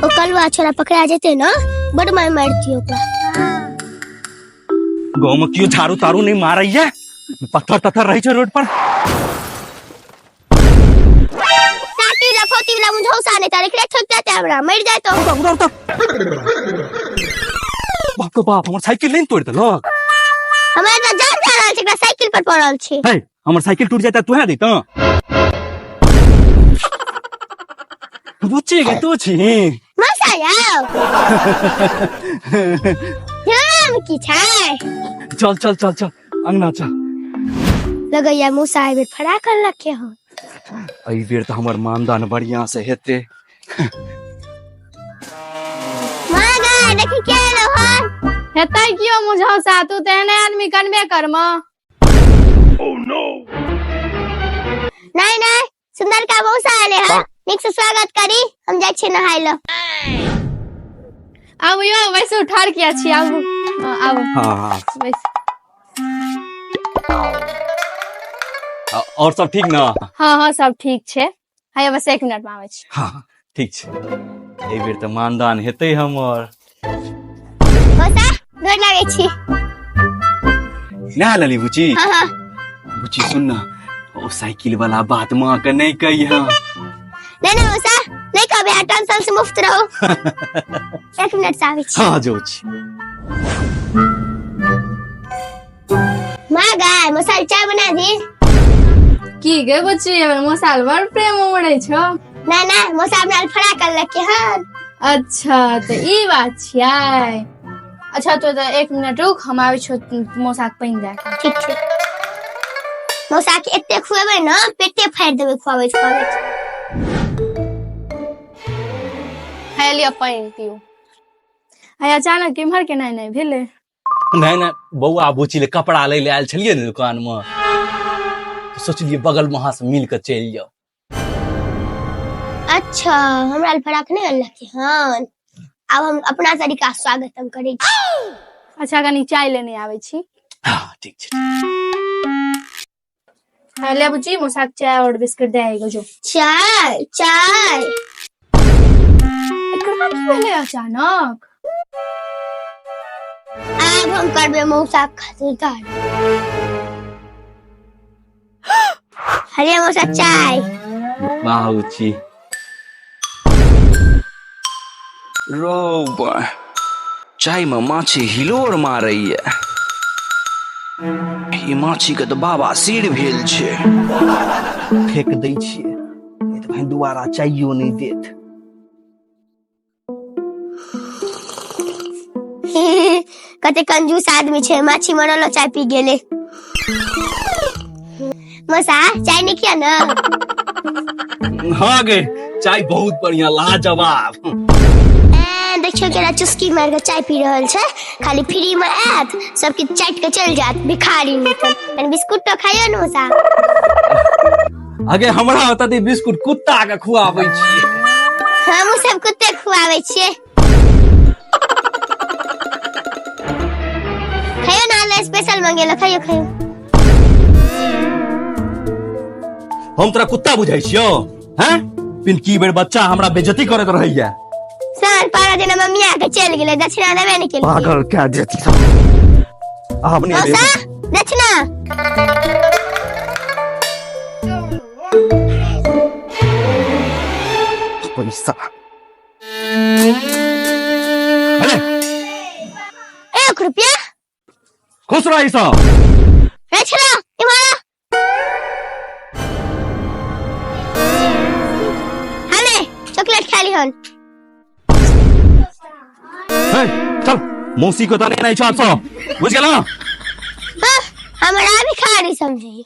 ओ कलवा छोरा पकड़ा जेते ना, बड़ मार मारती ओकरा। गाँव में क्यों झाड़ू तारू नहीं मारैया, पत्थर तत्थर रही छे रोड पर। टाटी लफौती वाला मुझौसा नहीं तारे एकरे ठोक जाते हमरा मर जाए तो। उतर उतर उतर, बाप रे बाप, हमर साइकिल नहीं तोड़ देलक। हमरा तऽ जान जा रहल छै, एकरा साइकिल पर पड़ल छै। हे, हमर साइकिल टूट जाता तू है दी तो बुच्ची के तू छी। मसा जाओ हम की छै। चल चल चल चल अंगना चल। लगैया मौसा एहि बेर फड़ा कर रखे हो। एहि बेर तऽ हमर मानदान बढ़िया से हेतै। माँ गै, देखी के एलो हन। हेतै कियो मुझौसा, तू तऽ एहने आदमी कनबे करम। नहीं नहीं, सुंदर का मौसा आले हन, नीक से स्वागत करी। हम जाइ छी नहाय ल। आबू यौ, बैसू, ठाढ़ किया छी, आबू। हँ, आबू। हाँ हाँ। बैसू। और सब ठीक ना? हाँ हाँ, सब ठीक छै। हैया बस 1 मिनट में आबै छी। हाँ ठीक छै। एहि बेर तऽ मानदान हेतै हमर। मौसा, गोर लागै छी। नहा लेली बुची? हाँ हाँ। बुची सुन ना, ओ साइकिल वाला बात माँ के नहीं कही। हाँ। नहीं नहीं मौसा, नहीं कहबै, आ टेंशन से मुफ्त रहो। 1 मिनट से आबै छी। हाँ जो छी। माँ गाय, मौसा चाय बना दी। की गे बुच्ची, हमर मौसा बड़ प्रेम उमड़ै छौ। ना ना, मौसा अपना फड़ा कर लके हन। अच्छा तऽ ई बात छियै। अच्छा तो तऽ 1 मिनट रुक, हम आबै छियौ मौसा के पानि दए के। ठीक छै। मौसा के एते खुएबै ना, पेटे फाड़ि देबै खुआबैत खुआबैत। है लिअ पानि पिउ। आइ अचानक केम्हर केनाइ नहि भेलै? नहीं नहीं, बौआ बुची ले कपड़ा लै ले आयल छलियै ने दुकान में, तो सोचलियै बगल में अहाँ से मिल के चलि जाओ। अच्छा, हमरा लए फराक नहि अनलक हन। आब हम अपना तरीका स्वागतम करै छी। अच्छा कनी चाय लेने आबै छी। हाँ ठीक छै। हाँ, ले बुची, मौसा के चाय और बिस्कुट दे आएगो जो। चाय चाय। एकरा की भेलै अचानक? आब हम करबै मौसा के खातिरदारी। हरे मौसा चाय। वाह बुची। रौ बा, चाय में माछी हिलोर मारैया। ई माछी के तऽ बाबा सिर भेल छै। फेंक दै छियै, नहि तऽ भाई दोबारा चाइयो नहि देत। कते कंजूस आदमी छै, माछी मरल चाय पी गेलै। मौसा चाय नहीं किया ना? हाँ गे, चाय बहुत बढ़िया, लाजवाब। ए, देखियो केना चुस्की मार के चाय पी रहल छै। खाली फ्री में आयत, सब किछु चाटि के चलि जायत, भिखारी निकल। कनि बिस्कुट तो खाइयो ने मौसा। अगे हमरा ओतऽ तऽ बिस्कुट कुत्ता के खुआबै छियै। हमहूँ सब कुत्ते खुआबै छियै। खाइयो ना, अल्लाह स्पेशल मंगेलो, खाइयो खाइयो। हम तोरा कुत्ता बुझाइ छियौ? हैं, पिनकी बेर बच्चा हमरा बेइज्जती करैत रहैया। साल पारा जेना मम्मी आके चलि गेलै, दक्षिणा देबे नहि केलकै। पागल कए देती आब नहि। मौसा दक्षिणा। पैसा अरे। 1 रुपया। खुश रही सब। रचना इमारा हले चॉकलेट खा ली हन। हे, चल मौसी को तो नहीं छौ सब, बुझ गेलौ? हाँ, हमरा भी खा रही समझी।